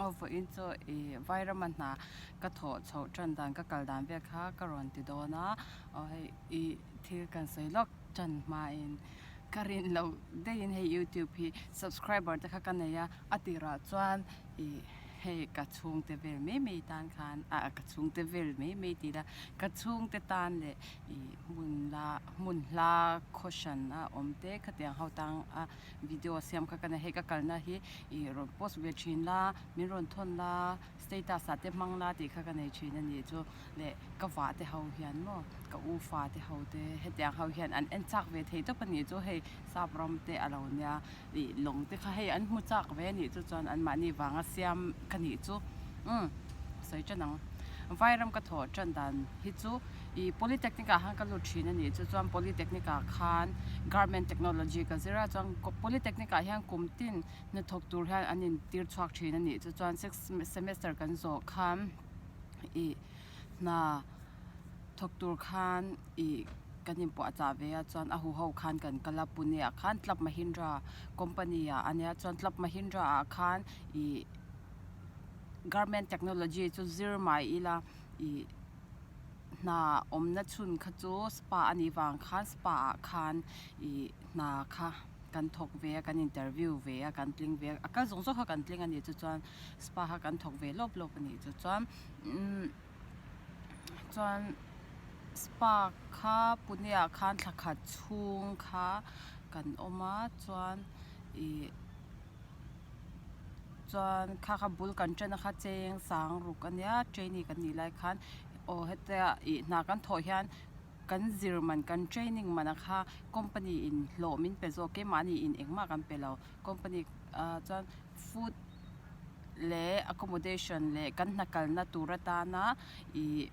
Aw vawiin chu ih Vairama hna ka thawh chhoh tan dan ka kal dan vel kha ka rawn ti dawn a, aw hei ih thil kan sawi lawk tan hmain ka rin loh daihin hei youtube hi subscriber te kha ka nei a, a tirah chuan ih hei ka chhungte vel mai mai tan khan ah ka chhungte vel mai mai tih ila ka chhungte tan leh ih hmun la hmun hla khaw hran a awm te khatiang ho tang a. Video siam kha ka nei hei ka kalna hi ih rawn post ve thin la min rawn thawn la status ah te hmang la tih kha ka nei thin a nih chu leh ka vah te ho hian maw ka u fa te ho te hetiang ho hian an en chak ve thei tawp a nih chu hei sap ram te a lo nia ih lawng te kha hei an hmu chak ve a nih chu chuan anmahni vanga siam ka nih chu umm sawi tan ang. Vairam ka thawh tan dan hi chu ih polytechnic ah khan ka lut thin a nih chu chuan polytechnic ah khan garment technology ka zir a chuan polytechnic ah hian kum tin hnathawk tur hian an in tir chhuak thin a nih chu chuan six semester kan zawh khan ih hna thawk tur khan ih kan inpuah chah ve a chuan a huho khan kan kal a Pune ah khan Club Mahindra company ah a nia chuan Club Mahindra ah khan ih. Garment technology chu zir mai ila ih hna awmna chhun kha chu spa a nih vang khan spa ah khan ih hna kha kan thawk ve a kan interview ve a kan tling ve a a kal zawng zawng kha kan tling a nih chu chuan spa kha kan thawk ve lawp lawp a nih chu chuan umm chuan spa kha Pune ah khan thla khat chhung kha kan awm a chuan ih. Chuan kha kha bul kan ṭan a kha cheng sang ruk a nia trainee kan nih lai khan aw hetia ih hna kan thawh hian kan zir man kan training man a kha company in hlawh min pe zawk keimahni in engmah kan pe lo company ah chuan food leh accommodation leh kan hna kalna tur atana ih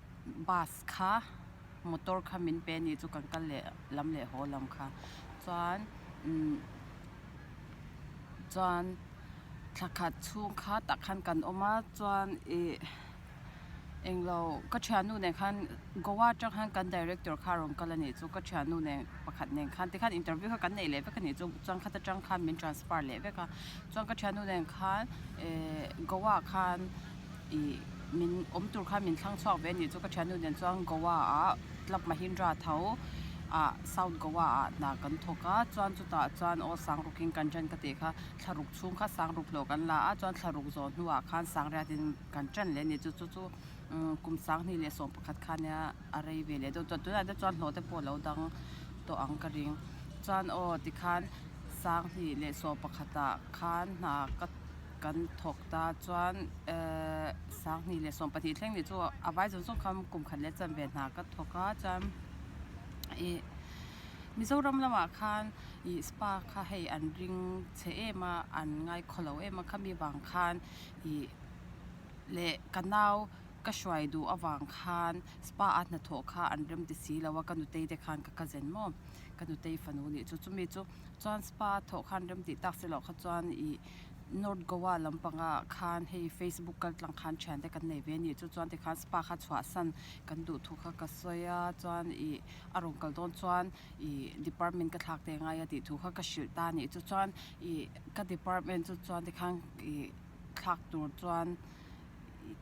bus kha motor kha min pe a nih chu kan kal leh lam leh haw lam kha chuan umm. Chuan thla khat chhung kha tak khan kan awm a chuan ih englo ka thiannu nen khan Goa atang khan kan director kha a rawn kal a nih chu ka thiannu nen pakhat nen khan tikhan interview kha kan neih leh vek a nih chu chuan khata tang khan min transfer leh vek a chuan ka thiannu nen khan eh Goa ah khan ih min awm tur khan min thlang chhuak ve a nih chu ka thiannu nen chuan Goa ah Club Mahindra tho ah South Goa ah hna kan thawk a chuan chutah chuan aw sang rukin kan ṭan ka tih kha thla ruk chhung kha sang ruk hlawh kan la a chuan thla ruk zawh hnuah khan sang riatin kan ṭan leh a ni chu chu chu umm kum sanghnih leh sawm pakhat kha nia a rei ve leh deuh chuan tunah te chuan hlawh te pawh a lo dang tawh ang ka ring chuan aw tikhan sanghnih leh sawm pakhatah khan hna ka. Kan thawk ta chuan ehh sanghnih leh 12 thleng nih chu a vai zawng zawng kha kum khat leh chanve hna ka thawk a chuan ih Mizoram lamah khan ih spa kha hei an ring chhe em a an ngai khaw lo em a khami vang khan ih leh ka nau ka hruai duh avang khan spa a hnathawh kha an rem ti si lo a ka nutei te khan ka cousin maw ka nutei fanu nih chu chumi chu chuan spa thawh khan rem tih tak si loh kha chuan ih. North Goa lampangah khan hei Facebook kal tlang khan thian te kan nei ve a ni chu chuan tikhan spa kha chhuahsan kan duh thu kha ka sawi a chuan ih a rawn kal dawn chuan ih department ka thlak te a ngai a tih thu kha ka hrilh ta a nih chu chuan ih ka department chu chuan tikhan ih thlak tur chuan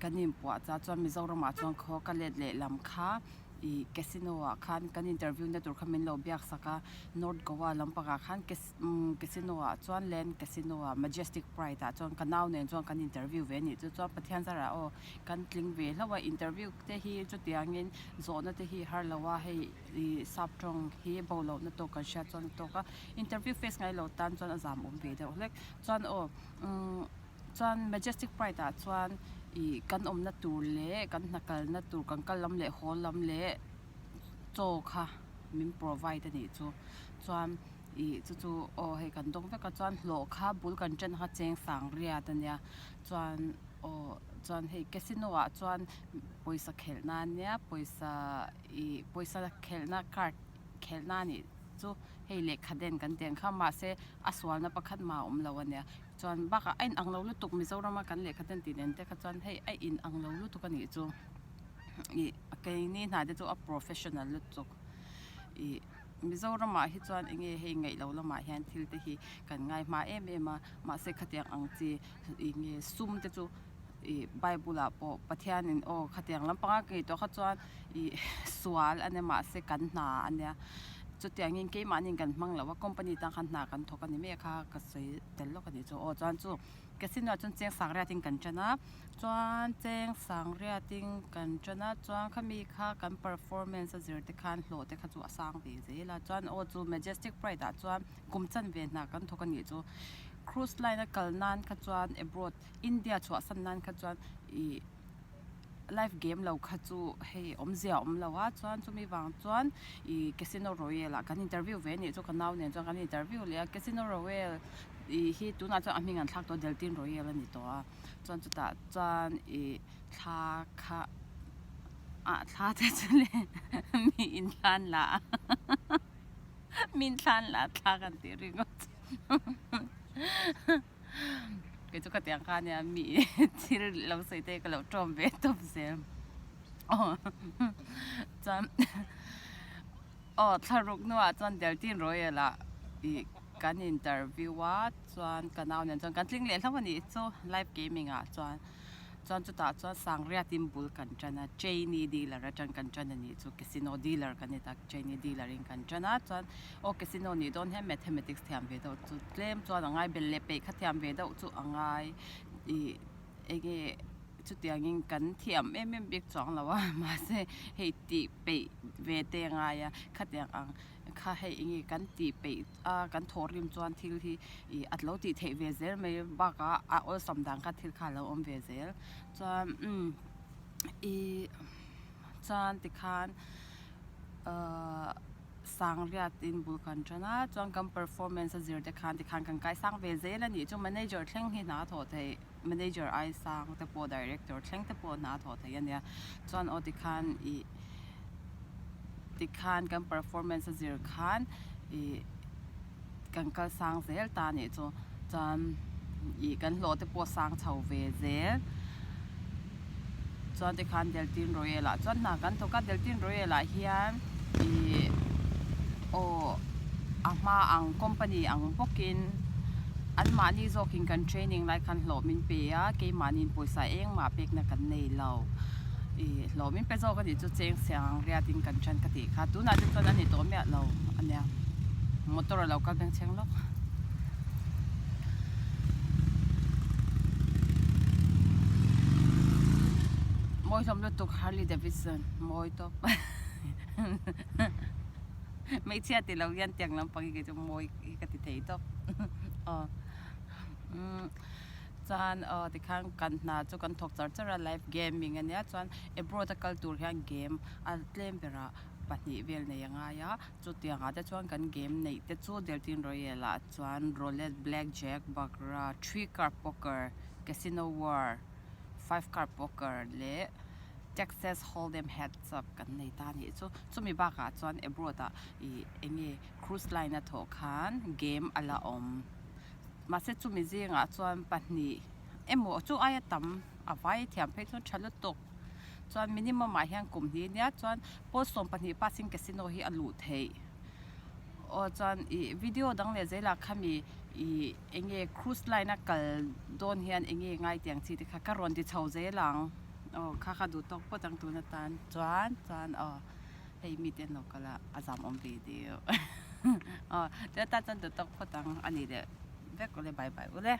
kan inpuah chah chuan Mizoram ah chuan khaw ka let leh lam kha. Ih casino ah khan kan interview na tur kha min lo biak sak a North Goa lampangah khan casino ah chuan Land Casino ah Majestic Pride ah chuan ka nau nen chuan kan interview ve a nih chu chuan Pathian zarah aw kan tling ve hlauh a interview te hi chutiangin zawhna te hi har lo a hei ih sap tawng hi bo lohna tawk kan hriat chuan a tawk a interview face ngai lo tan chuan a zam awm ve deuh hlek chuan aw umm. Chuan Majestic Pride ah chuan ih kan awmna tur leh kan hna kalna tur kan kal lam leh haw lam leh chaw kha min provide a nih chu chuan ih chu chu aw hei kan dawng vek a chuan hlawh kha bul kan ṭan kha cheng sang riat a nia chuan aw chuan hei casino ah chuan pawisa khelh na ania pawisa ih pawisa khelhna card khelhna a nih chu hei lehkha den kan tih ang kha mahse a sualna pakhat mah a awm lo a nia. Chuan bakah a inang lo lutuk Mizorama kan lehkha ten tih nen te kha chuan hei a inang lo lutuk a nih chu ih keini hna te chu a professional lutuk ih Mizoramah hi chuan eng nge hei ngaih loh lamah hian thil te hi kan ngai hma em em a mahse khatiang ang chi eng nge sum te chu. Ih Bible ah pawh Pathianin aw khatiang lampanga ka ngaihtuah kha chuan ih sual a nia mahse kan hna a nia chutiangin keimahniin kan hmang lo a company tan khan hna kan thawk a ni mai a kha ka sawi tel lawk a nih chu aw chuan chu casino ah chuan cheng sangriatin kan tan a chuan cheng sangriatin kan tan a chuan khami kha kan performance a zir te khan hlawh te kha chu a sang ve zel a chuan aw chu majestic pride ah chuan kum chanve hna kan thawk a nih chu cruise line a kal nan kha chuan abroad. India chhuahsan nan kha chuan ih live game lo kha chu hei awmzia a awm lo a chuan chumi vang chuan ih Casino Royale ah kan interview ve anih chu ka nau nen chuan kan interview leh a Casino Royale ih hi tunah chuan a hming an thlak tawh a Deltin Royale a ni tawh a chuan chutah chuan ih thla kha ah thla te chu le mi in thlan la a min thlan la a thla kan tih ringawt. Kei chu ka tiang kha ania mi thil lo sawi te ka lo tawm ve tawp zel aw chuan aw thlaruk hnuah chuan Deltin Royal ah ih kan interview a chuan ka nau nen chuan kan tling leh hlauh a nih chu live gaming ah chuan. Chuan chutah chuan Sangriatin bul kan tan a, Chaini dealer atang kan tan a nih chu, casino dealer kan ni tak, Chaini dealer in kan tan a, chuan aw casino nih dawn hian mathematics thiam ve deuh chu tlem chuan a ngai, bel leh peih kha thiam ve deuh chu a ngai ih enge chutiangin kan thiam em em bik chuang lo a, mahse hei tih peih ve te a ngai a, khatiang ang kha hei enge kan tih peih a kan thawhrim chuan thil hi ih a lo tih theih ve zel mai bakah a awlsam dan kha thil kha a lo awm ve zel chuan umm ih chuan tikhan ahh sangriat in bul kan tan a chuan kan performance a zir te khan tikhan kan kaisang ve zel a nih chu manager thleng hi hna a thawh theih manager ai sang te pawh director thleng te pawh hna a thawh theih a nia chuan aw tikhan ih tikhan kan performance a zir khan ih kan kal sang zel ta anih chu chuan ih kan hlawh te pawh sang chho ve zel chuan tikhan Deltin Royal ah chuan hna kan thawk a Deltin Royal ah hian ih aw a hma ang company ang bawkin anmahni zawkin kan training lai khan hlawh min pe a keimahniin pawisa engmah pekna kan nei lo ih hlawh min pe zawk anih chu cheng siang riatin kan then ka tih kha tunah te chuan a ni tawh miah lo ania motor a lo kal bengchheng lawk. Mawi hlawm lutuk Harley Davidson mawi tawp hmeichhia ti lo hian tiang lampang hi kei chu mawi hi ka ti thei tawp aw umm chuan aw tikhan kan hna chu kan thawk char char a live gaming ania chuan abroad a kal tur hian game a tlem berah pahnih vel nei a ngai a chutiangah te chuan kan game neih te chu Deltin Royal ah chuan roulette blackjack baccarat three card poker casino war five card poker leh Texas Hold'em heads up kan nei ta anih chu chumi bakah chuan abroad ah ih eng nge cruise line a thawh khan game a la awm mahse chumi zingah chuan pahnih emaw chu aia tam a vai thiam phei chuan tha lutuk chuan minimum ah hian kum hnih nia chuan pawl 12 passing casino hi a luh theih aw chuan ih video dang leh zelah khami ih eng nge cruise line a kal dawn hian eng nge ngai tiang chi te kha ka rawn ti chho zel ang aw kha kha duh tawk phawt ang tun atan chuan chuan aw hei mite an lo kal a a zam awm ve deuh aw tun atan chuan duh tawk phawt ang a ni leh vek ule bye bye ule.